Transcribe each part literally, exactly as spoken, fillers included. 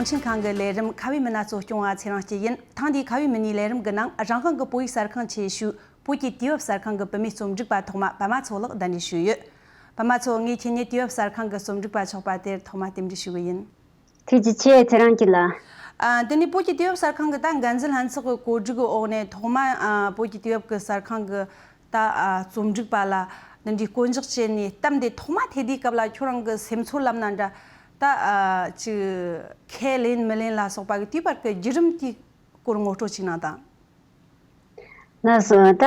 ཆིན་ཁང་གི་ལས་རིམ་ཁ་བའི་མི་སྣ་གཙོ་སྐྱོང་བ་ཚེ་རིང་སྐྱིད་ཡིན། ཐེངས་འདིའི་ཁ་བའི་མི་སྣའི་ལས་རིམ་གྱི་ནང་རང་དབང་གི་བོད་ཡིག་གསར་ཁང་ཆེ་ཤོས་བོད་ཀྱི་དུས་བབ་གསར་ཁང་གི་བུད་མེད་རྩོམ་སྒྲིག་པ་ཐོག་མ་པདྨ་མཚོ་ལགས་གདན་འདྲེན་ཞུས་ཡོད། པདྨ་མཚོ། ངས་ཁྱེད་ཉིད་དུས་བབ་གསར་ཁང་གི་རྩོམ་སྒྲིག་པ་ཆགས་པ་དེར་ཐོག་མ་རྟེན་འབྲེལ་ཞུ་གི་ཡིན། ཐུགས་རྗེ་ཆེ་ཚེ་རིང་སྐྱིད་ལགས། ཨ། དེ་ནས་བོད་ཀྱི་དུས་བབ་གསར་ཁང་གི་ད་འགན་འཛིན་ལྷན་ཚོགས་ཀྱི་གོ་སྒྲིག་གི་འོག་ནས་ཐོག་མ། ཨ། བོད་ཀྱི་དུས་བབ་ཀྱི་གསར་ཁང་གི་ད། ཨ། རྩོམ་སྒྲིག་པ་ལ་འདི་འདྲའི་བསྐོ་འཇོག་བྱས་ནས་བཏབ་འདི་ཐོག་མ་ཐད་དུས་སྐབས་ལ་ཁྱོད་རང་གི་སེམས་ཚོར་ལབ་ན་འདྲ། ད། ཨ། ཅིག་ཁས་ལེན་མི་ལེན་ལ་སོགས་པ་གི་དུས་བར་གྱི་བརྒྱུད་རིམ་དེའི་སྐོར་ངོ་སྤྲོད་ཅིག་གནང་དང་། ལགས་སོ། ད་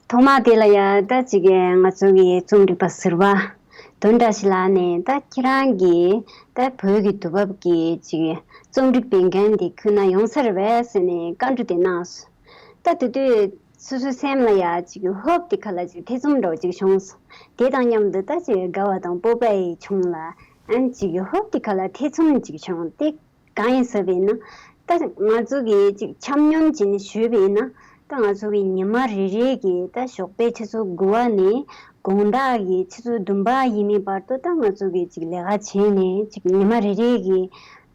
ཐོག་མ་དེ་ལ་ཡ་ད་ཅིག་ང་ཚོ་གི་རྩོམ་སྒྲིག་པ་ཟུར་པ་དོན་བཀྲ་ཤིས་ལགས་ནས་ད་ཁྱེད་རང་གིས་ད་བོད་ཀྱི་དུས་བབ་ཀྱི་ཅིག་རྩོམ་སྒྲིག་པའི་འགན་དེ་ཁུར་ན་ཡོང་ས་རེད་པས་ཟེར་ནས་བཀའ་འདྲི་དེ་གནང་སོང་། ད་དེ་དུས་སོ་སོའི་སེམས་ལ་ཡ་ཅིག་ཧོབ་དེ་ཁ་ལ་ཅིག་ཐེ་ཚོམ་འདྲ་བོ་ཅིག་བྱུང་སོང་། དེ་དང་མཉམ་དུ་ད་ཅིག་དགའ་བ་དང་སྤོབས་པ་ཡི་བྱུང་ལ། ཨན་ཅིག་ཧོབ་དེ་ཁ་ལ་ཐེ་ཚོམ་ཅིག་བྱུང་སྟེ། གང་ཡིན་ཟེར་བས་ན། ད་ང་ཚོ་གིས་ཅིག་ཆ་སྙོམས་བྱས་ནས་ཞུས་པས་ན། ད་ང་ཚོ་གི་ཉི་མ་རེ་རེ་གི་ད་ཞོགས་པའི་ཆུ་ཚོད་དགུ་པ་ནས་དགོང་དག་གི་ཆུ་ཚོད་བདུན་པ་ཡིན་མིན་བར་དུ་ད་ང་ཚོ་གིས་ཅིག་ལས་ཀ་བྱས་ནས་ཅིག་ཉི་མ་རེ་རེ་གི་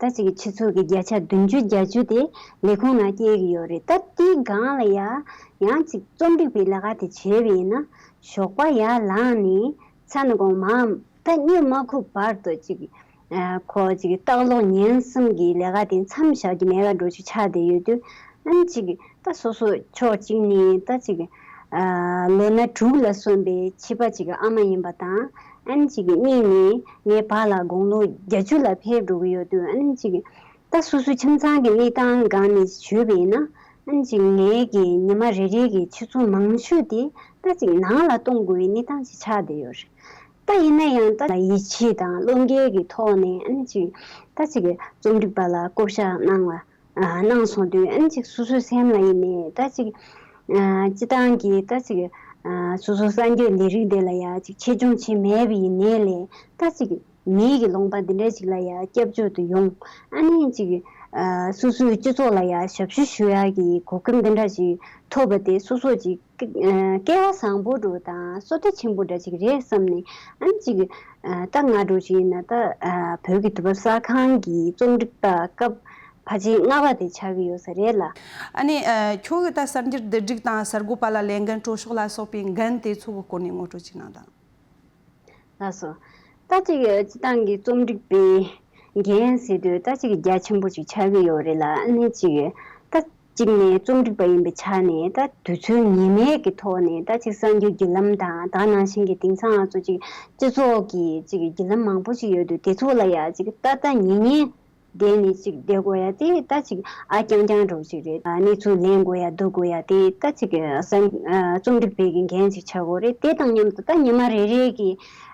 ད་ཅིག་ཆུ་ཚོད་ཀྱི་བརྒྱ་ཆ་བདུན་ཅུ་བརྒྱད་ཅུ་དེ་ལས་ཁུངས་ནང་སྐྱེལ་གི་ཡོད་རེད། ད་དེའི་སྒང་ལ་ཡ་ཡང་ཅིག་རྩོམ་སྒྲིག་པའི་ལས་ཀ་དེ་བྱས་པས་ན་ཞོགས་པ་ཡར་ལངས་ནས་ཚ་ནས་དགོང་མ། ད་གཉིད་མ་ཁུག་བར་དུ་ཅིག་ཨ། ཁོ་ཅིག་ལྟག་ལོག་ཉན་གསུམ་གྱི་ལས་ཀ་དེ་མཚམས་བཞག་རྒྱུ་མེད་པ་འདྲ་ཅིག་ཆགས་བསྡད་ཡོད་དུས། ཨ་ནི་ཅིག་ད་སོ་སོ་ཕྱོགས་གཅིག་ནས་ད་ཅིག་ཨ། ལོ་ན་དྲུག་ལ་སོན་པའི་བྱིས་པ་ཅིག་གི་ཨ་མ་ཡིན་པ་དང་། ཨ་ནི་ཅིག་གཉིས་ནས་ངའི་བར་ལ་དགུང་ལོ་བརྒྱད་ཅུ་ལ་ཕེབས་འགྲོ་གི་ཡོད་དུས། ཨ་ནི་ཅིག་ད་སོ་སོའི་ཁྱིམ་ཚང་གི་གནས་སྟངས་སྒང་ནས་ཞུས་པ་ཡིན་ན། ཨ་ནི་ཅིག་ངའི་གི་ཉི་མ་རེ་རེ་གི་ཆུ་ཚོད་མང་ཤོས་དེ་ད་ཅིག་ནང་ལ་གཏོང་དགོས་པའི་གནས་སྟངས་ཅིག་ཆགས་བསྡད་ཡོད་རེད། ད་ཡིན་ན་ཡང་ད་ཡིད་ཆེས་དང་བློ་འགེལ་གྱི་ཐོག་ནས་ཨ་ནི་ཅིག་ད་ཅིག་རྩོམ་སྒྲིག་པ་ལ་བསྐོ་བཞག་གནང་བ། ཨ། གནང་སོང་དུས་ཨ་ནི་ཅིག་སོ་སོའི་སེམས་ལ་ཡིན་ནའི་ད་ཅིག་ཨ། སྤྱི་བཏང་གི་ད་ཅིག་ཨ། སོ་སོ་གསར་འགྱུར་ལས་རིགས་དེ་ལ་ཡ་ཅིག་ཆེད་སྦྱོང་བྱས་མེད་པ་ཡིན་ནའི་ལས། ད་ཅིག་མིའི་གི་ལུང་པ་འདི་འདྲ་ཅིག་ལ་ཡ་སྐྱབས་བཅོལ་དུ་ཡོང་། ཨ་ནི་ཅིག་ཨ། སོ་སོའི་སྤྱི་ཚོགས་ལ་ཡ་ཞབས་ཞུ་ཞུ་ཡ་གི་གོ་སྐབས་འདི་འདྲ་ཅིག་ཐོབ་པ་དེ་སོ་སོ་ཅིག་ཨ། སྐལ་བ་བཟང་པོ་འདྲ་བོ་དང་བསོད་བདེ་ཆེན་པོ་འདྲ་ཅིག་རེད་བསམ་ནས། ཨ་ནི་ཅིག་ཨ། ད་ང་འདྲ་བོ་ཅིག་ཡིན་ན་ད། ཨ། བོད་ཀྱི་དུས་བབ་གསར་ཁང་གི་རྩོམ་སྒྲིག་པ་སྐབས་ཕལ་ཆེར་ལྔ་པ་དེ་ཆགས་ཀྱི་ཡོད་ས་རེད་ལ། ཨ་ནི། ཨ། ཁྱོད་ཀྱིས་ད་གསར་འགྱུར་བསྡུ་སྒྲིག་དང་གསར་འགོད་པ་ལ་ལས་འགན་སྤྲོད་ཕྱོགས་ལ་སོགས་པའི་འགན་དེ་ཚོ་གི་སྐོར་ནས་ངོ་སྤྲོད་ཅིག་གནང་དང་། ལགས་སོ། ད་ཅིག་སྤྱི་བཏང་གི་རྩོམ་སྒྲིག་པའི་འགན་ཟེར་དུས་ད་ཅིག་རྒྱ་ཆེན་པོ་ཅིག་ཆགས་ཀྱི་ཡོད་རེད་ལ། ཨ་ནི་ཅིག་ད་གཅིག་ནས་རྩོམ་སྒྲིག་པ་ཡིན་པའི་ཆ་ནས་ད་དུས་ཚོད་ངེས་མེད་ཀྱི་ཐོག་ནས་ད་ཅིག་གསར་འགྱུར་བརྒྱུད་ལམ་དང་། ད་ནང་བཞིན་གྱི་དེང་སང་ང་ཚོ་ཅིག་སྤྱི་ཚོགས་ཀྱི་ཅིག་བརྒྱུད་ལམ་མང་པོ་ཅིག་ཡོད་དུས། དེ་ཚོ་ལ་ཡ་ཅིག་ལྟ་ལྟ་ཉན་ཉན་བསྡད་ནས་ཅིག་བསྡད་དགོས་ཡ་དེ་ད་ཅིག་ཨ་རྐྱང་རྐྱང་འདྲ་བོ་ཅིག་རེད། ཨ། གནས་ཚུལ་ལེན་དགོས་ཡ་བསྡུ་དགོས་ཡ་དེ་ད་ཅིག་གསར། ཨ། རྩོམ་སྒྲིག་པའི་གི་འགན་ཅིག་ཆགས་དགོས་རེད། དེ་དང་མཉམ་དུ་ད་ཉི་མ་རེ་རེ་གི་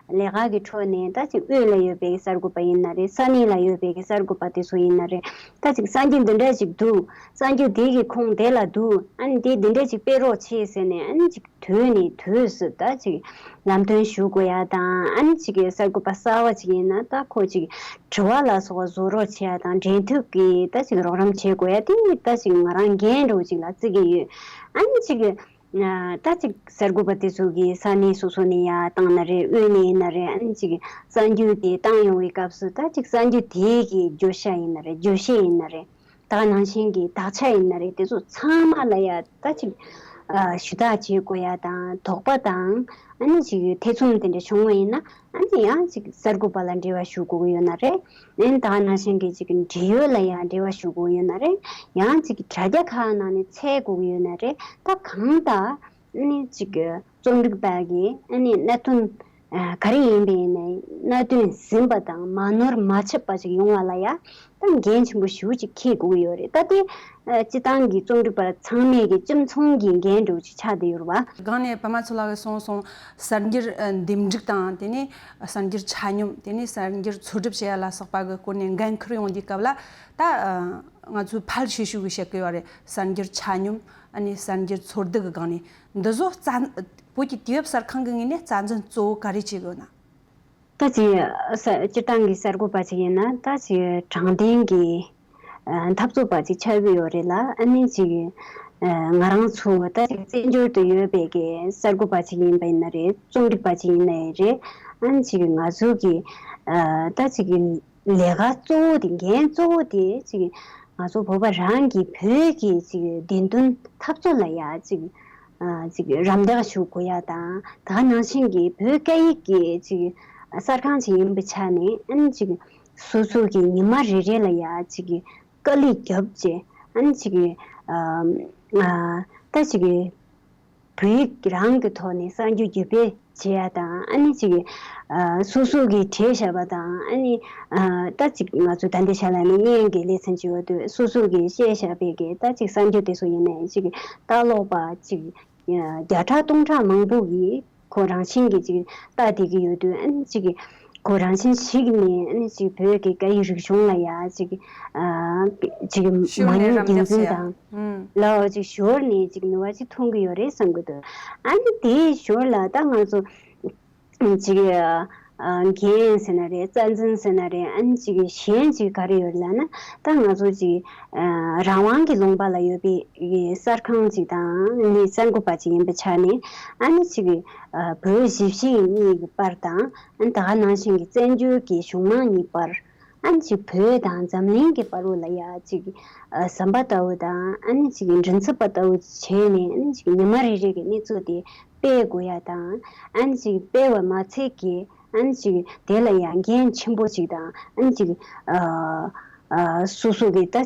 ལས་ཀ་གི་ཁྲོད་ནས་ད་ཅིག་དབུས་ལ་ཡོད་པའི་གསར་འགོད་པ་ཡིན་ན་རེད། ས་གནས་ལ་ཡོད་པའི་གི་གསར་འགོད་པ་དེ་ཚོ་ཡིན་ན་རེད། ད་ཅིག་གསར་འགྱུར་འདི་འདྲ་ཅིག་འདུག་གསར་འགྱུར་དེ་གི་ཁུངས་དེ་ལ་འདུག་ཨ་ནི་དེ་འདི་འདྲ་ཅིག་སྤེལ་རོགས་བྱེད་ཟེར་ནས། ཨ་ནི་ཅིག་དུས་ནས་དུས་སུ་ད་ཅིག་ལམ་སྟོན་ཞུ་དགོས་ཡ་དང་། ཨ་ནི་ཅིག་གསར་འགོད་པ་གསར་བ་ཅིག་ཡིན་ན་ད་ཁོ་ཅིག་དྲི་བ་ལ་སོགས་པ་བཟོ་རོགས་བྱེད་ཡ་དང་། འབྲེལ་མཐུད་ཀྱི་ད་ཅིག་རོགས་རམ་བྱེད་དགོས་ཡ་དེ་ད་ཅིག་ང་རང་འགན་འདྲ་བོ་ཅིག་ལ་བརྩི་གི་ཡོད། ཨ་ནི་ཅིག་ད་ཅིག་གསར་འགོད་པ་དེ་ཚོ་གིས་ས་གནས་སོ་སོ་ནས་ཡར་བཏང་ན་རེད། དབུས་ནས་ཡིན་ན་རེད། ཨ་ནི་ཅིག་གསར་འགྱུར་དེ་བཏང་ཡོང་བའི་སྐབས་སུ་ད་ཅིག་གསར་འགྱུར་དེའི་གི་བརྗོད་བྱ་ཡིན་ན་རེད། བརྗོད་གཞི་ཡིན་ན་རེད། ད་ནང་བཞིན་གྱི་དག་ཆ་ཡིན་ན་རེད། དེ་ཚོ་ཚང་མ་ལ་ཡ་ད་ཅིག་ཨ། ཞུ་དག་བྱེད་དགོས་ཡ་དང་། དོགས་པ་དང་། ཨ་ནི་ཅིག་ཐེ་ཚོམ་དེ་འདྲ་བྱུང་བ་ཡིན་ན། ཨ་ནི་ཡང་ཅིག་གསར་འགོད་པ་ལ་འབྲེལ་བ་ཞུ་དགོས་ཀྱི་ཡོད་ན་རེད། ཨ་ནི་ད་ནང་བཞིན་གྱི་ཅིག་འབྲེལ་ཡོད་ལ་ཡང་འབྲེལ་བ་ཞུ་དགོས་ཀྱི་ཡོད་ན་རེད། ཡང་ཅིག་དྲ་རྒྱ་ཁག་ནང་ནས་འཚོལ་དགོས་ཀྱི་ཡོད་ན་རེད། ད་གང་ལྟར་ཨ་ནི་ཅིག་རྩོམ་སྒྲིག་པ་གིས་ཨ་ནི་གནད་དོན་ཨ། ག་རེ་ཡིན་པ་ཡིན་ནའི་གནད་དོན་ཟིན་པ་དང་མ་ནོར་མ་ཆག་པ་ཅིག་ཡོང་བ་ལ་ཡ་ད་འགན་ཆེན་པོ་ཞེ་པོ་ཅིག་འཁྱེར་དགོས་ཀྱི་ཡོད་རེད། ད་དེ་ཨ། སྤྱི་བཏང་གི་རྩོམ་སྒྲིག་པ་ཚང་མས་ཀྱི་སྤྱི་མཚུངས་ཀྱི་འགན་འདྲ་བོ་ཅིག་ཆགས་བསྡད་ཡོད་རེད་བ། སྒང་ནས་པདྨ་མཚོ་ལགས་ཀྱིས་གསུངས་སོང་། གསར་འགྱུར་ཨ། འདེམས་སྒྲིག་དང་། དེ་ནས་གསར་འགྱུར་ཆ་སྙོམས། དེ་ནས་གསར་འགྱུར་འཚོལ་སྒྲུབ་བྱེད་ཡ་ལ་སོགས་པ་གི་སྐོར་ནས་འགན་འཁུར་ཡོང་དུས་སྐབས་ལ་ད་ཨ། ང་ཚོས་ཕལ་ཆེ་ཤོས་ཀྱིས་བཤད་ཀྱི་ཡོད་རེད། གསར་འགྱུར་ཆ་སྙོམས། ཨ་ནི་གསར་འགྱུར་འཚོལ་བསྡུ་གི་སྒང་ནས། འདི་ཚོ་རྩ། བོད་ཀྱི་དུས་བབ་གསར་ཁང་གི་ངོས་ནས་རྩ་འཛིན་གཙོ་བོ་ག་རེ་བྱེད་དགོས་ན། ད་ཅིག་ས། སྤྱིར་བཏང་གི་གསར་འགོད་པ་ཅིག་ཡིན་ན་ད་ཅིག་དྲང་བདེན་གྱི་ཨ། འཐབ་རྩོད་པ་ཅིག་ཆགས་ཀྱི་ཡོད་རེད་ལ། ཨ་ནི་ཅིག་ཨ། ང་རང་ཚོ་ད་ཅིག་བཙན་བྱོལ་དུ་ཡོད་པའི་གི་གསར་འགོད་པ་ཅིག་ཡིན་པ་ཡིན་ན་རེད། རྩོམ་སྒྲིག་པ་ཅིག་ཡིན་ན་ཡང་རེད། ཨ་ནི་ཅིག་ང་ཚོ་གི་ཨ། ད་ཅིག་ ལས་ཀ་གཙོ་བོ་དེ་འགན་གཙོ་བོ་དེ་ཅིག་ང་ཚོ་བོད་པ་རང་གི་བོད་ཀྱི་ཅིག་བདེན་དོན་འཐབ་རྩོད་ལ་ཡ་ཅིག་ཨ་ཅིག་རམ་འདེགས་ཞུ་དགོས་ཡ་དང་། ད་ག་ནང་བཞིན་གྱི་བོད་སྐད་ཡིག་གི་ཅིག་གསར་ཁང་ཅིག་ཡིན་པའི་ཆ་ནས་ཨ་ནི་ཅིག་སོ་སོ་གི་ཉི་མ་རེ་རེ་ལ་ཡ་ཅིག་དཀའ་ལས་བརྒྱབ་བྱས་ཨ་ནི་ཅིག་ཨ་ཨ་ད་ཅིག་བོད་ཡིག་རང་གི་ཐོག་ནས་གསར་འགྱུར་བརྒྱུད་སྤེལ་བྱེད་ཡ་དང་། ཨ་ནི་ཅིག་ཨ་སོ་སོ་གིས་བྲིས་བཞག་པ་དང་། ཨ་ནི་ཨ་ད་ཅིག་ང་ཚོ་ད་ལྟའི་ཆ་ལ་ནི་བརྙན་གྱི་ལེ་ཚན་ཅིག་ཡོད་དུས་སོ་སོ་གིས་བཤད་བཞག་པའི་གི་ད་ཅིག་གསར་འགྱུར་དེ་ཚོ་ཡིན་ནའི་ཅིག་ལྟ་ཀློག་པ་ཅིག་བརྒྱ་ཕྲག་སྟོང་ཕྲག་མང་པོ་གིས་ཁོ་རང་བཞིན་གྱིས་ཅིག་ལྟ་བསྡད་ཀྱི་ཡོད་དུས། ཨ་ནི་ཅིག་ཁོ་རང་བཞིན་ཞིག་ནས་ཨ་ནི་ཅིག་བོད་ཀྱི་སྐད་ཡིག་རིག་གཞུང་ལ་ཡ་ཅིག་ཨ་ཅིག་ཤུགས་མ་ནས་ཉེས་རམ་འགན་འདེགས་འཛིན་བྱས། དང་ཨུམ། ལའོ་ཅིག་ཞོར་ནས་ཅིག་ནུས་པ་ཅིག་ཐོན་གྱི་ཡོད་རེད་བསམ་གྱི་འདུག་ཨ་ནི་དེའི་ཞོར་ལ་ད་ང་ཚོ་ཅིག་ཨ་འགན་ཟེར་ན་རེད། རྩ་འཛིན་ཟེར་ན་རེད། ཨ་ནི་ཅིག་གཞན་ཅིག་ག་རེ་ཡོད་ལབ་ན། ད་ང་ཚོ་ཅིག་ཨ་རང་དབང་གི་ལུང་པ་ལ་ཡོད་པའི་གསར་ཁང་ཅིག་དང་ནི་གསར་འགོད་པ་ཅིག་ཡིན་པའི་ཆ་ནས། ཨ་ནི་ཅིག་ཨ་བོད་གཞིས་བྱེས་གཉིས་ཀྱི་བར་དང་། ཨ་ནི་ད་ག་ནང་བཞིན་གྱི་བཙན་བྱོལ་གྱི་གཞུང་མང་གཉིས་བར། ཨ་ནི་ཅིག་བོད་དང་འཛམ་གླིང་གི་བར་བ་ལ་ཡ་ཅིག་ཨ་ཟམ་པ་ལྟ་བུ་དང་། ཨ་ནི་ཅིག་མགྲིན་ཚབ་པ་ལྟ་བུ་བྱས་ནས། ཨ་ནི་ཅིག་ཉི་མ་རེ་རེ་གི་གནས་ཚུལ་དེ་སྤེལ་དགོས་ཡ་དང་། ཨ་ནི་ཅིག་སྤེལ་བ་མ་ཚད་ཀྱི་ཨ་ནི་ཅིག་དེ་ལ་ཡ་འགན་ཆེན་པོ་ཅིག་དང་། ཨ་ནི་ཅིག་ཨ་ཨ་སོ་སོ་གི་ད་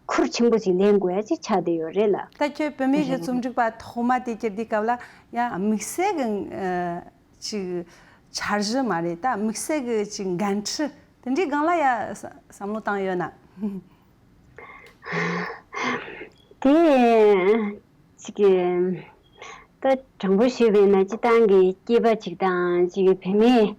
ཁུར་ཆེན་པོ་ཅིག་ལེན་དགོས་ཡ་ཅིག་ཆགས་བསྡད་ཡོད་རེད་ལ། ད་ཁྱོད་བུད་མེད་ཀྱི་རེད། རྩོམ་སྒྲིག་པ་ཐོག་མ་དེ་གྱུར་དུས་སྐབས་ལ་ཡ་དམིགས་བསལ་གྱི་ཨ་ཅིག་འཆར་གཞི་མ་རེད། ད་དམིགས་བསལ་གྱི་ཅིག་འགན་འཁྲི་དེ་འདྲའི་སྒང་ལ་ཡ་བསམ་བློ་བཏང་ཡོད་ན། དེ་ཅིག་ད་དྲང་པོ་ཞུས་པ་ཡིན་ན། སྤྱིར་བཏང་གི་སྐྱེས་པ་ཅིག་དང་ཅིག་བུད་མེད་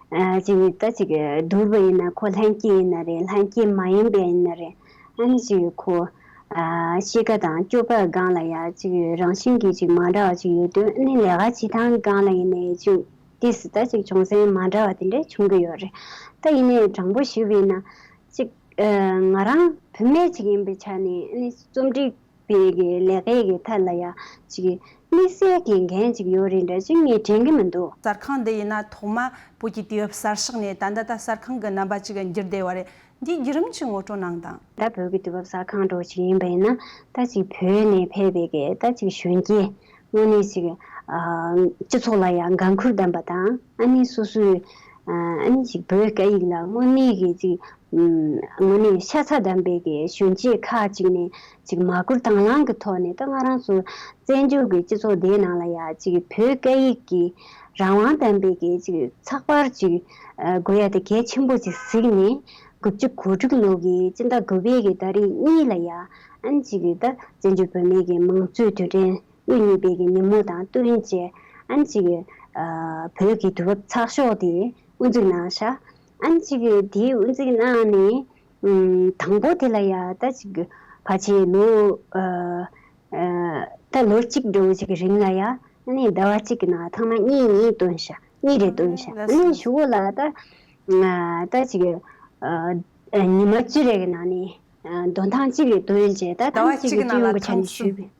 ཨ་ཅིག་ད་ཅིག་བསྡུར་བ་ཡིན་ན། ཁོ་ལྷན་སྐྱེས་ཡིན་ན་རེད། ལྷན་སྐྱེས་མ་ཡིན་པ་ཡིན་ན་རེད། ཨ་ནི་ཅིག་ཁོ་ཨ་གཤིས་ཀ་དང་སྤྱོད་པ་སྒང་ལ་ཡ་ཅིག་རང་བཞིན་གྱིས་ཅིག་མ་འདྲ་བ་ཅིག་ཡོད་དུས། ཨ་ནི་ལས་ཀ་བྱེད་སྟངས་སྒང་ལ་ཡིན་ནའི་ཅིག་ཏོག་ཙམ་ད་ཅིག་བྱུང་ཚན་མ་འདྲ་བ་དེ་འདྲ་བྱུང་གི་ཡོད་རེད། ད་ཡིན་ནའི་དྲང་པོ་ཞུས་པ་ཡིན་ན། ཅིག་ཨ་ང་རང་བུད་མེད་ཅིག་ཡིན་པའི་ཆ་ནས། ཨ་ནི་རྩོམ་སྒྲིག་པའི་གི་ལས་ཀའི་གི་ཐད་ལ་ཡ་ཅིག་དམིགས་བསལ་གྱི་འགན་ཅིག་ཡོད་རེད་འདྲ་ཅིག་ངས་དྲན་གྱི་མི་འདུག་གསར་ཁང་འདི་ཡིན་ན་ཐོག་མ་བོད་ཀྱི་དུས་བབ་གསར་ཤོག་ནས་ད་ལྟ་ད་གསར་ཁང་གི་རྣམ་པ་ཅིག་འགྱུར་བསྡད་པ་རེད། འདིའི་བརྒྱུད་རིམ་ཅིག་ངོ་སྤྲོད་གནང་དང་། ད་བོད་ཀྱི་དུས་བབ་གསར་ཁང་འདྲ་བོ་ཅིག་ཡིན་པ་ཡིན་ན། ད་ཅིག་བོད་ནས་ཕེབས་པའི་གི་ད་ཅིག་གཞོན་སྐྱེས་དངོས་གནས་ཅིག་ཨ་སྤྱི་ཚོགས་ལ་ཡང་འགན་ཁུར་ལྡན་པ་དང་། ཨ་ནི་སོ་སོའི་ཨ་ནི་ཅིག་བོད་སྐད་ཡིག་ལ་དངོས་གནས་ཀྱི་ཅིག་ཨ་དངོས་གནས་ཤ་ཚ་ལྡན་པའི་གི་གཞོན་སྐྱེས་ཁག་ཅིག་ནས་ཅིག་མ་བསྐུལ་དང་བླངས་ཀྱི་ཐོག་ནས། ད་ང་རང་ཚོ་བཙན་བྱོལ་གྱི་སྤྱི་ཚོགས་འདིའི་ནང་ལ་ཡ་ཅིག་བོད་སྐད་ཡིག་གི་རང་དབང་ལྡན་པའི་གི་ཅིག་ཚགས་པར་ཅིག་ཨ་དགོས་ཡ་དེ་གལ་ཆེན་པོ་ཅིག་གཟིགས་ནས། དགུ་བཅུ་གོ་དྲུག་ལོ་གི་སྤྱི་ཟླ་དགུ་པའི་གི་ཟླ་རིག་གཉིས་ལ་ཡ། ཨ་ནི་ཅིག་གི་ད་བཙན་བྱོལ་བོད་མིའི་གི་མང་གཙོའི་དུས་དྲན་དབུ་བརྙེས་པའི་གི་ཉིན་མོ་དང་བསྟུན་བྱས། ཨ་ནི་ཅིག་གི་ཨ་བོད་ཀྱི་དུས་བབ་ཚགས་ཤོག་དེ་དབུ་འཛུགས་གནང་ཤག་ཨ་ནི་ཅིག་གི་དེ་དབུ་འཛུགས་གནང་ནས། ཨམ་དང་པོ་དེ་ལ་ཡ་ད་ཅིག་གི་ཕལ་ཆེར་ལོ་ཨ་ཨ་ད་ལོ་གཅིག་འདྲ་བོ་ཅིག་གི་རིང་ལ་ཡ། ཨ་ནི་ཟླ་བ་གཅིག་གི་ནང་ཐེངས་མ་གཉིས་གཉིས་བཏོན་ཤག་གཉིས་རེ་བཏོན་ཤག་ཨ་ནི་གཞུག་གུ་ལ་ད་ཨ་ད་ཅིག་གི་ཨ་ཉི་མ་བཅུ་རེ་གི་ནང་ནས་ཨ་འདོན་ཐེངས་གཅིག་རེ་བཏོན་བྱས། ད་ཟླ་བ་ཐེངས་གཅིག་གཅིག་གི་གི་བཏོན་དགོས་ཆ་ནས་ཞུས་པས།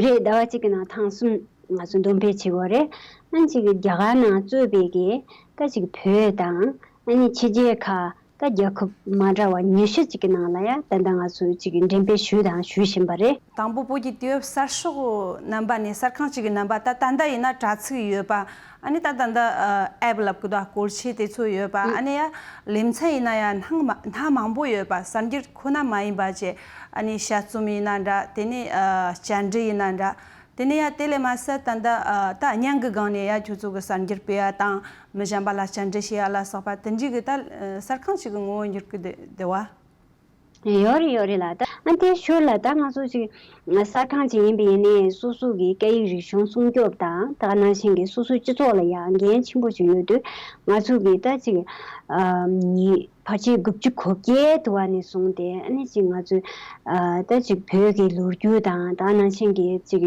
རེད། ཟླ་བ་གཅིག་གི་ནང་ཐེངས་གསུམ་ང་ཚོ་འདོན་སྤེལ་བྱེད་དགོས་རེད། ཨ་ནི་ཅིག་གི་རྒྱ་གར་ནང་གཙོས་པའི་གི་ད་ཅིག་བོད་དང་། ཨ་ནི་ཕྱི་རྒྱལ་ཁག་ད་རྒྱལ་ཁབ་མ་འདྲ་བ་ཉི་ཤུ་ཅིག་གི་ནང་ལ་ཡ་ད་ལྟ་ང་ཚོ་ཅིག་གི་འགྲེམས་སྤེལ་ཞུས་དང་ཞུ་བཞིན་པ་རེད། དང་པོ་བོད་ཀྱི་དུས་བབ་གསར་ཤོག་རྣམ་པ་ནས། གསར་ཁང་གཅིག་གི་རྣམ་པ། ད་ད་ལྟ་ཡིན་ན་དྲ་ཚིགས་ཡོད་པ། ཨ་ནི་ད་ད་ལྟ་ཨ་ཨེབ་ལབ་གི་འདུག་སྐོར་ཆས་དེ་ཚོ་ཡོད་པ། ཨ་ནི་ཡ་ལེ་ཚན་ཡིན་ན་ཡ་སྣ་མ་སྣ་མང་པོ་ཡོད་པ། གསར་འགྱུར་ཁོ་ན་མ་ཡིན་པ་བཅས། ཨ་ནི་དཔྱད་རྩོམ་ཡིན་ན་འདྲ། དེ་ནས་ཨ་བཅར་འདྲི་ཡིན་ན་འདྲ། དེ་ནས་ཡ་དེ་ལས་མ་ཟད་ད་ལྟ་ཨ་ད་བརྙན་གྱི་སྒང་ནས་ཡ་ཁྱོད་ཚོ་གི་གསར་འགྱུར་སྤེལ་ཡ་དང་། མི་གཞན་པ་ལ་བཅར་འདྲི་བྱེད་ཡ་ལ་སོགས་པ་དེ་འདྲའི་གི་ད་ཨ་གསར་ཁང་གཅིག་གི་ངོ་བོ་འགྱུར་གི་བསྡད་བསྡད་པ། ཡོད་རེད་ཡོད་རེད་ལ། ད་ཨ་དེའི་ཞོར་ལ་ད་ང་ཚོ་ཅིག་གསར་ཁང་ཅིག་ཡིན་པ་ཡིན་ནའི། སོ་སོ་གི་སྐད་ཡིག་རིག་གཞུང་སྲུང་སྐྱོབ་དང་། ད་ག་ནང་བཞིན་གྱི་སོ་སོའི་སྤྱི་ཚོགས་ལ་ཡང་འགན་ཆེན་པོ་ཞིག་ཡོད་དུས། ང་ཚོ་གི་ད་ཅིག་ཨ་ཉི་ཕལ་ཆེར་དགུ་བཅུ་གོ་བརྒྱད་དུ་བ་ནས་བཟུང་སྟེ། ཨ་ནི་ཅིག་ང་ཚོས་ཨ་ད་ཅིག་བོད་ཀྱི་ལོ་རྒྱུས་དང་། ད་ག་ནང་བཞིན་གྱི་ཅིག་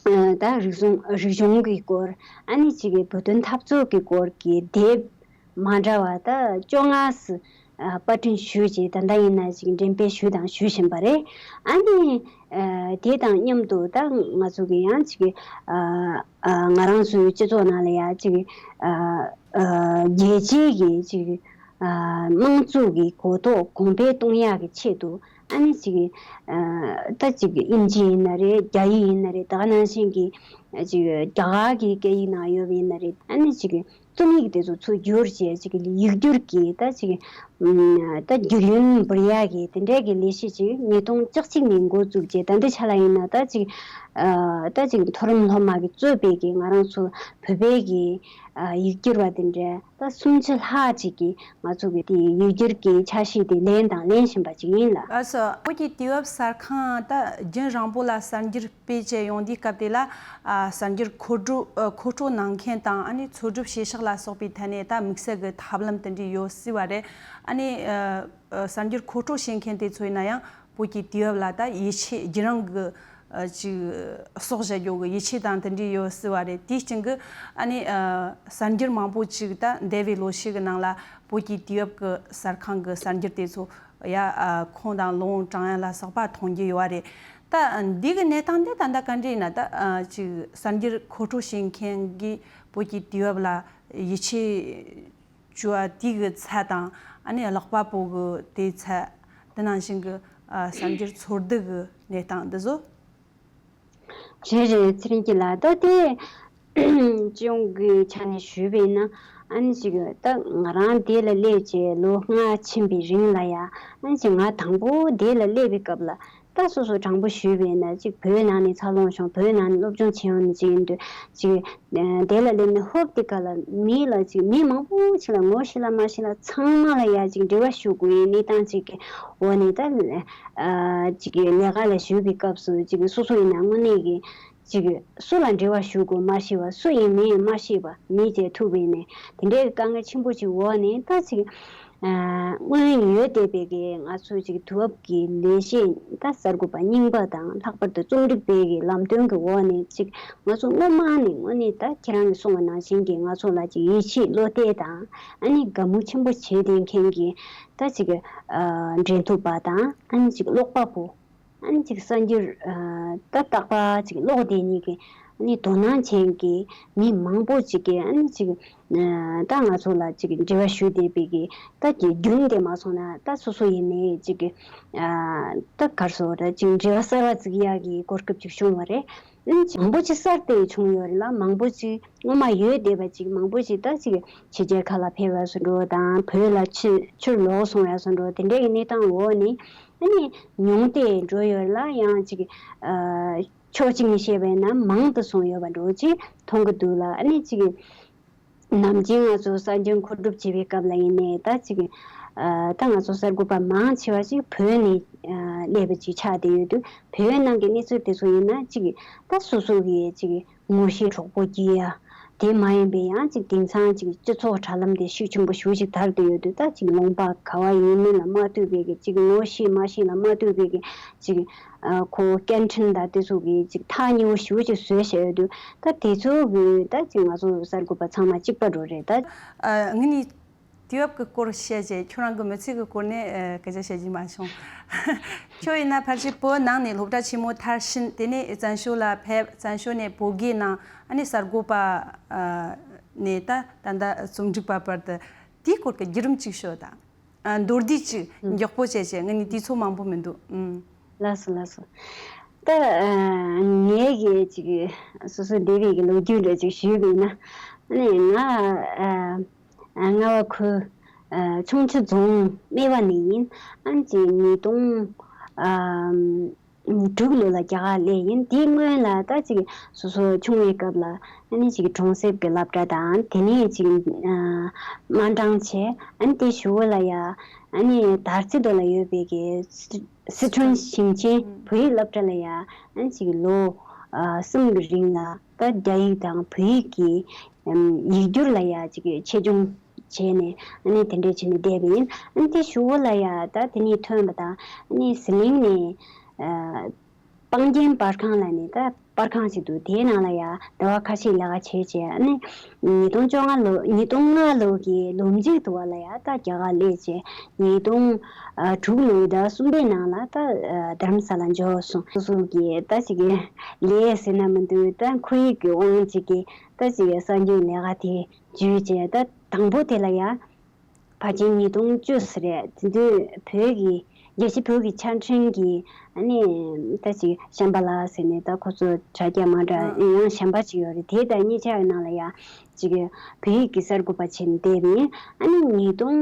ཨ་ད་རིག་གཞུང་རིག་གཞུང་གི་སྐོར། ཨ་ནི་ཅིག་གི་བོད་དོན་འཐབ་རྩོད་ཀྱི་སྐོར་གྱི་དེབ་མ་འདྲ་བ་ད་བཅོ་ལྔ་ཙམ་ཨ་པར་སྐྲུན་ཞུས་བྱས། ད་ལྟ་ཡིན་ན་ཅིག་འགྲེམས་སྤེལ་ཞུས་དང་ཞུ་བཞིན་པ་རེད། ཨ་ནི་ཨ་དེ་དང་མཉམ་དུ་ད་ང་ཚོ་གི་ཡང་ཅིག་ཨ་ཨ་ང་རང་ཚོའི་སྤྱི་ཚོགས་ནང་ལ་ཡང་ཅིག་ཨ་ཨ་རྒྱལ་སྤྱིའི་གི་ཅིག་ དམངས་གཙོ་གི་གོ་རྟོགས་གོང་འཕེལ་གཏོང་ཡག་གི་ཆེད་དུ། ཨ་ནི་ཅིག་ཨ་ད་ཅིག་དབྱིན་ཇི་ཡིན་ན་རེད། རྒྱ་ཡིག་ཡིན་ན་རེད། ད་ག་ནང་བཞིན་གྱི་ཅིག་རྒྱ་གར་གྱི་སྐད་ཡིག་ནང་ཡོད་པ་ཡིན་ན་རེད། ཨ་ནི་ཅིག་རྩོམ་ཡིག་དེ་ཚོ་ཚུར་བསྒྱུར་བྱས་ཅིག་ཡིག་སྒྱུར་གྱི་ད་ཅིག་ཨ་ད་བསྒྱུར་ཡོན་འབུལ་ཡག་གི་དེ་འདྲའི་གི་ལས་གཞི་ཅིག་ཉིས་སྟོང་བཅུ་གཅིག་ནས་འགོ་བཙུགས་བྱས། ད་ལྟའི་ཆ་ལ་ཡིན་ན་ད་ཅིག་ཨ་ད་ཅིག་མཐོ་རིམ་སློབ་མ་གིས་གཙོས་པའི་གི་ང་རང་ཚོ་བོད་པའི་གི་ཨ་ཡིག་སྒྱུར་བ་དེ་འདྲ་ད་སུམ་ཅུ་ལྷག་ཅིག་གིས་ང་ཚོ་གི་དེ་ཡིག་སྒྱུར་གྱི་འཆར་གཞི་དེ་ལེན་དང་ལེན་བཞིན་པ་ཅིག་ཡིན་ལ། ལགས་སོ། བོད་ཀྱི་དུས་བབ་གསར་ཁང་ད་རྒྱུན་རིང་པོ་ལ་གསར་འགྱུར་སྤེལ་བྱས་ཡོང་དུས་སྐབས་དེ་ལ། ཨ་གསར་འགྱུར་མཁོ་སྤྲོད་ཨ་མཁོ་སྤྲོད་གནང་མཁན་དང་། ཨ་ནི་འཚོལ་སྒྲུབ་བྱེད་ཕྱོགས་ལ་སོགས་པའི་ཐད་ནས་ད་དམིགས་བསལ་གྱི་ཐབས་ལམ་དེ་འདྲ་ཡོད་སྲིད་པ་རེད། ཨ་ནི་ཨ་ཨ་གསར་འགྱུར་མཁོ་སྤྲོད་བྱེད་མཁན་དེ་ཚོ་ཡིན་ན་ཡང་བོད་ཀྱི་དུས་བབ་ལ་ད་ཡིད་ཆེས་རྒྱུན་རིང་གི་ཨ་ཅིག་གསོག་བཞག་རྒྱུ་གི་ཡིད་ཆེས་དང་དེ་འདྲ་ཡོད་སྲིད་པ་རེད། དེའི་རྐྱེན་གྱིས་ཨ་ནི་ཨ་གསར་འགྱུར་མང་པོ་ཅིག་ད་འདས་པའི་ལོ་ཤས་ཀྱི་ནང་ལ་བོད་ཀྱི་དུས་བབ་ཀྱི་གསར་ཁང་གི་གསར་འགྱུར་དེ་ཚོ་ཡ་ཨ་ཁོང་དང་ལུའུ་ཀྲང་ཡན་ལ་སོགས་པ་མཐོང་རྒྱུ་ཡོད་པ་རེད། ད་འདི་གི་གནས་སྟངས་འདི་ད་ལྟ་ག་འདྲ་ཡིན་ན། ད་ཨ་ཅིག་གསར་འགྱུར་མཁོ་སྤྲོད་བྱེད་མཁན་གྱིས་བོད་ཀྱི་དུས་བབ་ལ་ཡིད་ཆེས་བཅོལ་བ་དེ་གི་ཚད་དང་། ཨ་ནི་ཀློག་པ་པོ་གི་དེ་ཚད། དེ་ནང་བཞིན་གྱི་ཨ་གསར་འགྱུར་འཚོལ་བསྡུ་གི་གནས་སྟངས་འདི་ཚོ། རེད་རེད། ཚེ་རིང་སྐྱིད་ལགས། ད་དེ་སྤྱི་ཡོངས་ཀྱི་ཆ་ནས་ཞུས་པ་ཡིན་ན། ཨ་ནི་ཅིག་ད་ང་རང་དེ་ལ་སླེབས་བྱས་ལོ་ལྔ་ཕྱིན་པའི་རིང་ལ་ཡ། ཨ་ནི་ཅིག་ང་དང་པོ་དེ་ལ་སླེབས་པའི་སྐབས་ལ། ད་སོ་སོ་དྲང་པོ་ཞུས་པ་ཡིན་ན། ཅིག་བོད་ནང་ནས་འཚར་ལོངས་བྱུང་། བོད་ནང་ནས་སློབ་སྦྱོང་བྱས་ཡོང་ནི་ཅིག་ཡིན་དུས། ཅིག་དེ་ལ་སླེབས་ནས་ཧོབ་དེ་ག་ལ་མི་ལ་ཅིག་མི་མང་པོ་ཅིག་ལ་ངོ་ཤེས་ལ་མ་ཤེས་ལ་ཚང་མ་ལ་ཡ་ཅིག་འབྲེལ་བ་ཞུ་དགོས་ཡིན་གནས་སྟངས་ཅིག་གི་འོག་ནས། ད་ཨ་ཅིག་ལས་ཀ་ལ་ཞུགས་པའི་སྐབས་སུ་ཅིག་སོ་སོ་ཡིན་ན་དངོས་གནས་ཀྱི་ཅིག་སུ་ལ་འབྲེལ་བ་ཞུ་དགོས་མ་ཤེས་པ། སུ་ཡིན་མིན་མ་ཤེས་པ། མི་བྱེད་ཐུབ་པ་ཡིན་ནས་དེ་འདྲའི་དཀའ་ངལ་ཆེན་པོ་ཅིག་འོག་ནས། ད་ཅིག་ཨ་སྔོན་ཡོད་བསྡད་པའི་གི་ང་ཚོ་ཅིག་དུས་བབ་ཀྱི་ལས་གཞི། ད་གསར་འགོད་པ་རྙིང་པ་དང་། ལྷག་པར་དུ་རྩོམ་སྒྲིག་པའི་གི་ལམ་སྟོན་གྱི་འོག་ནས་ཅིག་ང་ཚོ་སྔོན་མ་ནས་དངོས་གནས་ད་ཁྱེད་རང་གིས་གསུངས་པ་ནང་བཞིན་གྱི་ང་ཚོ་ལ་ཅིག་ཡིད་ཆེས་བློ་གཏད་དང་། ཨ་ནི་དགའ་མོས་ཆེན་པོ་བྱེད་བསྡད་མཁན་གྱི་ད་ཅིག་ཨ་འབྲེལ་ཐོགས་པ་དང་། ཨ་ནི་ཅིག་ཀློག་པ་པོ། ཨ་ནི་ཅིག་གསར་འགྱུར་ཨ་ད་རྟག་པར་ཅིག་ཀློག་བསྡད་མཁན་གྱི། ཨ་ནི་དོ་སྣང་ཅན་གྱི་མི་མང་པོ་ཅིག་གིས། ཨ་ནི་ཅིག་ཨ་ད་ང་ཚོ་ལ་ཅིག་འབྲེལ་བ་ཞུ་བསྡད་པའི་གི། ད་ཀྱི་རྒྱུན་དེ་མ་སོང་ན། ད་སོ་སོ་ཡིན་ནའི་ཅིག་གི་ཨ་ད་ག་རེ་ཟེར་དགོས་རེད། ཅིག་འབྲེལ་བ་གསར་བ་བཙུགས་ཡག་གི་གོ་སྐབས་ཅིག་བྱུང་བ་རེད། ཨ་ནི་ཅིག་མང་པོ་ཅིག་གསར་དུ་བྱུང་ཡོད་རེད་ལ། མང་པོ་ཅིག་སྔོན་མ་ཡོད་བསྡད་པ་ཅིག་མང་པོ་ཅིག་ད་ཅིག་ཕྱི་རྒྱལ་ཁག་ལ་ཕེབས་པ་བཟོ་འདྲ་དང་། བོད་ལ་ཕྱིར་ཕྱིར་ལོག་སོང་བ་བཟོ་འདྲ། དེ་འདྲའི་གི་གནས་སྟངས་འོག་ནས། ཨ་ནི་ཉུང་སྟེ་འགྲོ་ཡོད་ལ། ཡང་ཅིག་ཨ་ཕྱོགས་གཅིག་ནས་བཤད་པ་ཡིན་ན་མང་དུ་སོང་ཡོད་པ་འདྲ་ཅིག་མཐོང་གི་འདུག་ལ། ཨ་ནི་ཅིག་ནམ་རྒྱུན་ང་ཚོ་གསར་འགྱུར་མཁོ་སྒྲུབ་བྱེད་པའི་སྐབས་ལ་ཡིན་ནའི། ད་ཅིག་ཨ་ད་ང་ཚོ་གསར་འགོད་པ་མང་ཆེ་བ་ཅིག་བོད་ནས་ཨ་སླེབས་པ་ཅིག་ཆགས་བསྡད་ཡོད་དུས། བོད་ནང་གི་གནས་ཚུལ་དེ་ཚོ་ཡིན་ན་ཅིག་ད་སོ་སོ་གི་ཅིག་ངོ་ཤེས་གྲོགས་པོ་སྐྱེ་ཡ། དེ་མ་ཡིན་པའི་ཡང་ཅིག་དེང་སང་ཅིག་སྤྱི་ཚོགས་དྲ་ལམ་དེ་ཤུགས་ཆེན་པོ་ཞེ་པོ་ཅིག་དར་བསྡད་ཡོད་དུས། ད་ཅིག་ལུང་པ་ག་བ་ཡིན་མིན་ལ་མ་ལྟོས་པའི་གི། ཅིག་ངོ་ཤེས་མ་ཤེས་ལ་མ་ལྟོས་པའི་གི། ཅིག་ཨ་ཁོ་སྐད་འཕྲིན་དང་དེ་ཚོ་གི་ཅིག་ཐག་ཉེ་བོ་ཞེ་པོ་ཅིག་བཟོས་བཞག་ཡོད་དུས། ད་དེ་ཚོ་གི་ད་ཅིག་ང་ཚོ་གསར་འགོད་པ་ཚང་མ་གཅིག་པ་འདྲ་རེད་ད། ཨ་ངས་ནི་དུས་བབ་ཀྱི་སྐོར་བཤད་རྗེས་ཁྱོད་རང་གི་མི་ཚེ་གི་སྐོར་ནས་ཨ་སྐད་ཆ་བཤད་རྒྱུ་མ་བྱུང་། ཁྱོད་ཡིན་ན་ཕལ་ཆེར་བོད་ནང་ནས་སློབ་གྲྭ་ཆེན་མོ་མཐར་ཕྱིན། དེ་ནས་བཙན་བྱོལ་ལ་ཕེབས། བཙན་བྱོལ་ནས་བོད་དགེ་གནང་། ཨ་ནི་གསར་འགོད་པ་ཨ་ནས་ད་ད་ལྟ་རྩོམ་སྒྲིག་པ་བར་དུ། དེའི་སྐོར་གྱི་བརྒྱུད་རིམ་གཅིག་ཤོད་དང་། ཨ་མདོར་བསྡུས་ཅིག་ཨུ། མགྱོགས་པོ་བྱས་བྱས། ངས་ནི་དུས་ཚོད་མང་པོ་མི་འདུག་ཨུམ། ལགས་སོ། ལགས་སོ། ད་ཨ་ངའི་གི་ཅིག་སོ་སོ་འདས་པའི་གི་ལོ་རྒྱུས་འདྲ་ཅིག་ཞུས་པ་ཡིན་ན། ཨ་ནི་ང་ཨ་ཨ་རྔ་བ་ཁུལ་ཨ་ཁྱུང་མཆུ་རྫོང་སྨད་པ་ནས་ཡིན། ཨ་ནི་ཅིག་ཉིས་སྟོང་ཨ་དྲུག་ལོ་ལ་རྒྱ་གར་སླེབས་ཡིན། དེའི་སྔོན་ལ་ད་ཅིག་སོ་སོ་ཆུང་བའི་སྐབས་ལ་ཨ་ནི་ཅིག་གྲོང་གསེབ་ཀྱི་སློབ་གྲྭ་དང་། དེ་ནས་ཅིག་ཨ་དམའ་འབྲིང་བྱས། ཨ་ནི་དེའི་གཞུག་གུ་ལ་ཡ་ཨ་ནི་དར་རྩེ་རྡོ་ལ་ཡོད་པའི་གི་སི་སི་ཁྲོན་ཞིང་ཆེན་ཨུ། བོད་ཡིག་སློབ་གྲྭ་ལ་ཡ་ཨ་ནི་ཅིག་ལོ་ཨ་གསུམ་གྱི་རིང་ལ་ད་རྒྱ་ཡིག་དང་བོད་ཡིག་གི་ཨམ་ཡིག་སྒྱུར་ལ་ཡ་ཅིག་ཆེད་སྦྱོང་བྱས་ནས། ཨ་ནི་དེ་འདྲས་བྱས་ནས་བསྡད་པ་ཡིན། ཨ་ནི་དེའི་གཞུག་གུ་ལ་ཡ་ད་དེ་ནས་ཐོན་པ་དང་། ཨ་ནི་ཟི་ལིང་ནས་ཨ་སྤང་རྒྱན་པར་ཁང་ལ་ནི་ད་པར་ཁང་ཞིག་འདུག་དེའི་ནང་ལ་ཡ་ཟླ་བ་ཁ་ཤས་ལས་ཀ་བྱས་བྱས། ཨ་ནི་ཉིས་སྟོང་བཅོ་ལྔ་ལོ། ཉིས་སྟོང་ལྔ་ལོ་གི་ལོ་མཇུག་ཏུ་བ་ལ་ཡ་ད་རྒྱ་གར་སླེབས་བྱས། ཉིས་སྟོང་ཨ་དྲུག་ལོའི་ཟླ་གསུམ་པའི་ནང་ལ་ད་ཨ་རྡ་རམ་ས་ལ་འབྱོར་སོང་། སོ་སོ་གི་ད་ཅིག་ལས་ཟེར་ན་མི་འདུག་ད་ཁོར་ཡུག་གི་དབང་ཅིག་གིས་ད་ཅིག་གསར་འགྱུར་ལས་ཀ་དེ་བརྒྱུད་བྱས། ད་དང་པོ་དེ་ལ་ཡ། ཕལ་ཆེར་ཉིས་སྟོང་བཅུ་ཙམ་རེད། དེ་དུས་བོད་ཀྱི་རྒྱལ་སྤྱི་བོད་ཀྱི་ཆ་འཕྲིན་གྱི་ཨ་ནི་ད་ཅིག་གཤམ་པ་ལགས་ཟེར་ནས། ད་ཁོ་ཚོ་དྲ་རྒྱ་མ་འདྲ་ཨ། ཡང་གཞན་པ་ཅིག་ཡོད་རེད། དེ་དང་གཉིས་ཆ་གི་ནང་ལ་ཡ་ཅིག་བོད་ཡིག་གི་གསར་འགོད་པ་བྱས་ནས་བསྡད་པ་ཡིན། ཨ་ནི་ཉིས་སྟོང་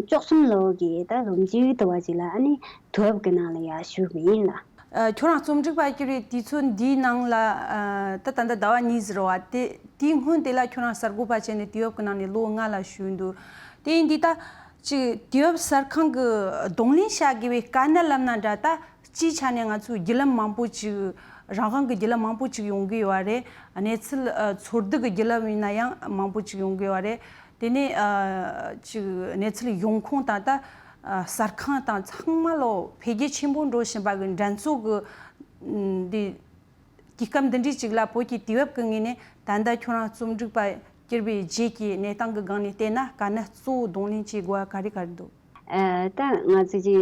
བཅུ་གསུམ་ལོ་གི་ད་ལོ་མཇུག་དུ་བ་ཅིག་ལ་ཨ་ནི་དུས་བབ་ཀྱི་ནང་ལ་ཡ་ཞུགས་པ་ཡིན་ལ། ཨ། ཁྱོད་རང་རྩོམ་སྒྲིག་པ་གྱུར་བའི་དུས་ཚོད་འདིའི་ནང་ལ། ཨ། ད་ད་ལྟ་ཟླ་བ་གཉིས་ཟིན་རེད་བ། དེ་དེའི་སྔོན་དེ་ལ་ཁྱོད་རང་གསར་འགོད་པ་བྱས་ནས་དུས་བབ་ཀྱི་ནང་ནས་ལོ་ལྔ་ལ་བཞུགས་འདུག། དེ་ཡིན་དུས་ད་ཅིག་དུས་བབ་གསར་ཁང་གི་གདོང་ལེན་བྱ་དགོས་པའི་དཀའ་གནད་ལབ་ན་འདྲ། ད་སྤྱིའི་ཆ་ནས་ང་ཚོའི་བརྒྱུད་ལམ་མང་པོ་ཅིག་རང་དབང་གི་བརྒྱུད་ལམ་མང་པོ་ཅིག་ཡོང་གི་ཡོད་རེད། གནས་ཚུལ། ཨ། འཚོལ་བསྡུ་གི་བརྒྱུད་ལམ་ཡིན་ན་ཡང་མང་པོ་ཅིག་ཡོང་གི་ཡོད་རེད། དེ་ནས། ཨ། ཅིག་གནས་ཚུལ་ཡོང་ཁུངས་དང་ད། ཨ། གསར་ཁང་དང་ཚང་མ་ལོ་འཕེལ་རྒྱས་ཆེན་པོ་འགྲོ་བཞིན་པ་གི་འགྲན་རྩོད་གི་འདི་དུས་སྐབས་འདི་འདྲའི་ཅིག་ལ་བོད་ཀྱི་དུས་བབ་ཀྱི་ངོས་ནས་ད་ལྟ་ཁྱོད་རང་རྩོམ་སྒྲིག་པ་གྱུར་པའི་རྗེས་ཀྱི་གནས་སྟངས་ཀྱི་སྒང་ནས་བལྟས་ན་དཀའ་གནད་གཙོ་བོ་གདོང་ལེན་བྱེད་དགོས་པ་ག་རེ་ག་རེ་འདུག། ཨ། ད་ང་ཚོ་ཅིག་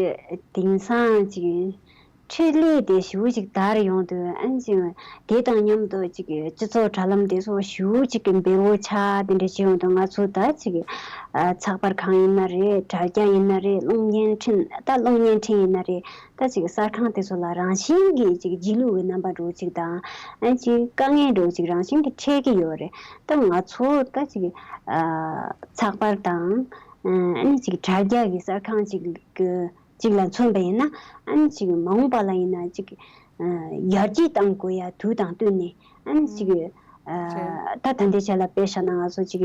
དེང་སང་ཅིག་འཕྲུལ་ལས་དེ་ཞེ་པོ་ཅིག་དར་ཡོང་དུས། ཨ་ནི་ཅིག་དེ་དང་མཉམ་དུ་ཅིག་སྤྱི་ཚོགས་དྲ་ལམ་དེ་ཚོ་ཞེ་པོ་ཅིག་གི་འབེལ་པོ་ཆགས། དེ་འདྲ་བྱས་ཡོང་དུས་ང་ཚོ་ད་ཅིག་ཨ། ཚགས་པར་ཁང་ཡིན་ན་རེད། དྲ་རྒྱ་ཡིན་ན་རེད། གློག་བརྙན་འཕྲིན། ད་གློག་བརྙན་འཕྲིན་ཡིན་ན་རེད། ད་ཅིག་གསར་ཁང་དེ་ཚོ་ལ་རང་བཞིན་གྱིས་ཅིག་སྒྱིད་ལུག་གི་རྣམ་པ་འདྲ་བོ་ཅིག་དང་། ཨ་ནི་ཅིག་དཀའ་ངལ་འདྲ་བོ་ཅིག་རང་བཞིན་གྱིས་འཕྲད་ཀྱི་ཡོད་རེད། ད་ང་ཚོ་ད་ཅིག་ཨ། ཚགས་པར་དང་། ཨ་ནི་ཅིག་དྲ་རྒྱ་གི་གསར་ཁང་ཅིག་གི་ཅིག་ལ་མཚོན་པ་ཡིན་ན། ཨ་ནི་ཅིག་མ་འོངས་པ་ལ་ཡིན་ན་ཅིག་ཨ། ཡར་རྒྱས་གཏང་དགོས་ཡ་དུས་དང་བསྟུན་ནས། ཨ་ནི་ཅིག་ཨ། ད་ད་ལྟའི་ཆ་ལ་དཔེ་བཞག་ན་ང་ཚོ་ཅིག་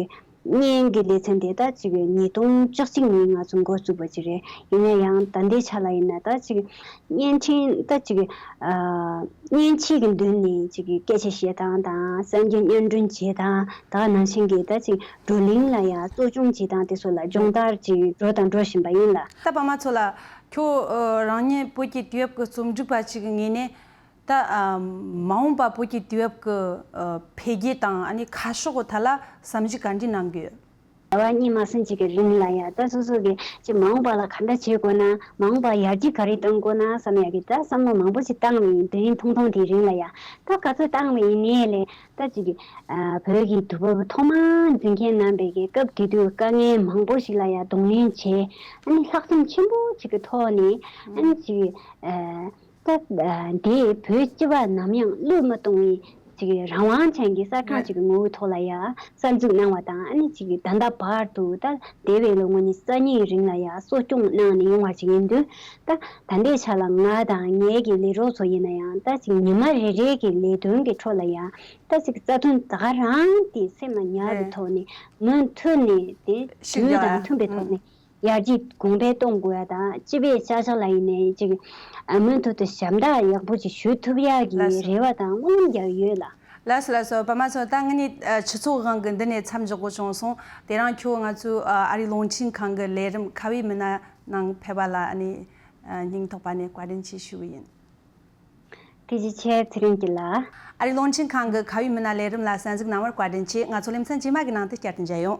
བརྙན་གྱི་ལེ་ཚན་དེ་ད་ཅིག་ཉིས་སྟོང་བཅུ་གཅིག་ནས་ང་ཚོ་འགོ་བཙུགས་པ་ཅིག་རེད། ཡིན་ན་ཡང་ད་ལྟའི་ཆ་ལ་ཡིན་ན་ད་ཅིག་བརྙན་འཕྲིན་ད་ཅིག་ཨ། བརྙན་ཆས་ཀྱི་མདུན་ནས་ཅིག་སྐད་ཆ་བཤད་སྟངས་དང་། གསར་འགྱུར་སྙན་སྒྲོན་བྱེད་སྟངས། ད་ག་ནང་བཞིན་གྱི་ད་ཅིག་བགྲོ་གླེང་ལ་ཡ་གཙོ་སྐྱོང་བྱེད་སྟངས་དེ་ཚོ་ལ་སྦྱོང་བརྡར་ཅིག་འགྲོ་དང་འགྲོ་བཞིན་པ་ཡིན་ལ། ད་པ་མ་ཚོ་ལ། ཁྱོད། ཨ། རང་ཉིད་བོད་ཀྱི་དུས་བབ་ཀྱི་རྩོམ་སྒྲིག་པ་ཅིག་གི་ངོས་ནས། ད། ཨ། མ་འོངས་པ་བོད་ཀྱི་དུས་བབ་ཀྱི། ཨ། འཕེལ་རྒྱས་དང་ཨ་ནི་ཁ་ཕྱོགས་ཐད་ལ་བསམ་གཞིག་ག་འདྲ་གནང་གི་ཡོད། ཟླ་བ་གཉིས་མ་ཟིན་ཅིག་གི་རིང་ལ་ཡ་ད་སོ་སོ་གི་ཅིག་མ་འོངས་པ་ལ་ག་འདྲ་བྱེད་དགོས་ན། མ་འོངས་པ་ཡར་རྒྱས་ག་རེ་གཏོང་དགོས་ན་བསམ་ཡ་གི་ད་བསམ་བློ་མང་པོ་ཅིག་བཏང་བ་ཡིན། དུས་ཡུན་ཐུང་ཐུང་དེའི་རིང་ལ་ཡ། ད་ག་ཚོད་བཏང་བ་ཡིན་ནའི་ལས། ད་ཅིག་གི་ཨ། བོད་ཀྱི་དུས་བབ་ཐོག་མར་འཛིན་མཁན་རྣམ་པས་ཀྱི་སྐབས་དེ་དུས་དཀའ་ངལ་མང་པོ་ཞིག་ལ་ཡ་གདོང་ལེན་བྱས། ཨ་ནི་ལྷག་བསམ་ཆེན་པོ་ཅིག་གི་ཐོག་ནས། ཨ་ནི་ཅིག་ཨ། ད་ཨ། འདི་བོད་སྤྱི་པ་ནམ་ཡང་བློས་མི་གཏོང་བའི་ཅིག་རང་དབང་ཅན་གྱི་གསར་ཁང་ཅིག་གི་ངོ་བོའི་ཐོག་ལ་ཡ་གསར་འཛུགས་གནང་བ་དང་། ཨ་ནི་ཅིག་ད་ལྟ་བར་དུ་ད་འདས་པའི་ལོ་ངོ་ཉི་ཤུ་རྩ་གཉིས་རིང་ལ་ཡ་གསོ་སྐྱོང་གནང་ནས་ཡོང་བ་ཅིག་ཡིན་དུས། ད་ད་ལྟའི་ཆ་ལ་ང་དང་ངའི་གི་ལས་རོགས་ཚོ་ཡིན་ན་ཡང་། ད་ཅིག་ཉི་མ་རེ་རེ་གི་ལས་དོན་གྱི་ཁྲོད་ལ་ཡ་ད་ཅིག་རྩ་དོན་ད་ག་རང་དེ་སེམས་ལ་ཉར་བའི་ཐོག་ནས། མུ་མཐུད་ནས་དེ་དུས་དང་མཐུན་པའི་ཐོག་ནས་ཡར་རྒྱས་གོང་འཕེལ་གཏོང་དགོས་ཡ་དང་། སྤྱི་པའི་བྱ་གཞག་ལ་ཡིན་ནའི་ཅིག་ཨ། མུ་མཐུད་དུ་ཞབས་འདེགས་ཡག་པོ་ཅིག་ཞུ་ཐུབ་ཡ་གི་རེ་བ་དང་སྨོན་ལམ་རྒྱག་ཡོད་ལ། ལགས་སོ། ལགས་སོ། པ་མ་ཚོ། ད་ངེད་གཉིས་ཨ། ཆུ་ཚོད་དབང་གིས་འདི་ནས་མཚམས་འཇོག་དགོས་བྱུང་སོང་། དེ་རིང་ཁྱོད་ང་ཚོའི་ཨ། ཨ་རིའི་རླུང་འཕྲིན་ཁང་གི་ལས་རིམ་ཁ་བའི་མི་སྣ་ནང་ཕེབས་པ་ལ་ཨ་ནི་ཨ། སྙིང་ཐག་པ་ནས་བཀའ་དྲིན་ཆེ་ཞུ་གི་ཡིན། ཐུགས་རྗེ་ཆེ་ཚེ་རིང་སྐྱིད་ལགས། ཨ་རིའི་རླུང་འཕྲིན་ཁང་གི་ཁ་བའི་མི་སྣ་ལས་རིམ་ལ་གསན་གཟིགས་གནང་བར་བཀའ་དྲིན་ཆེ། ང་ཚོ་ལེ་ཚན་རྗེས་མ་གི་ནང་དུ་བསྐྱར་དུ་མཇལ་ཡོང་།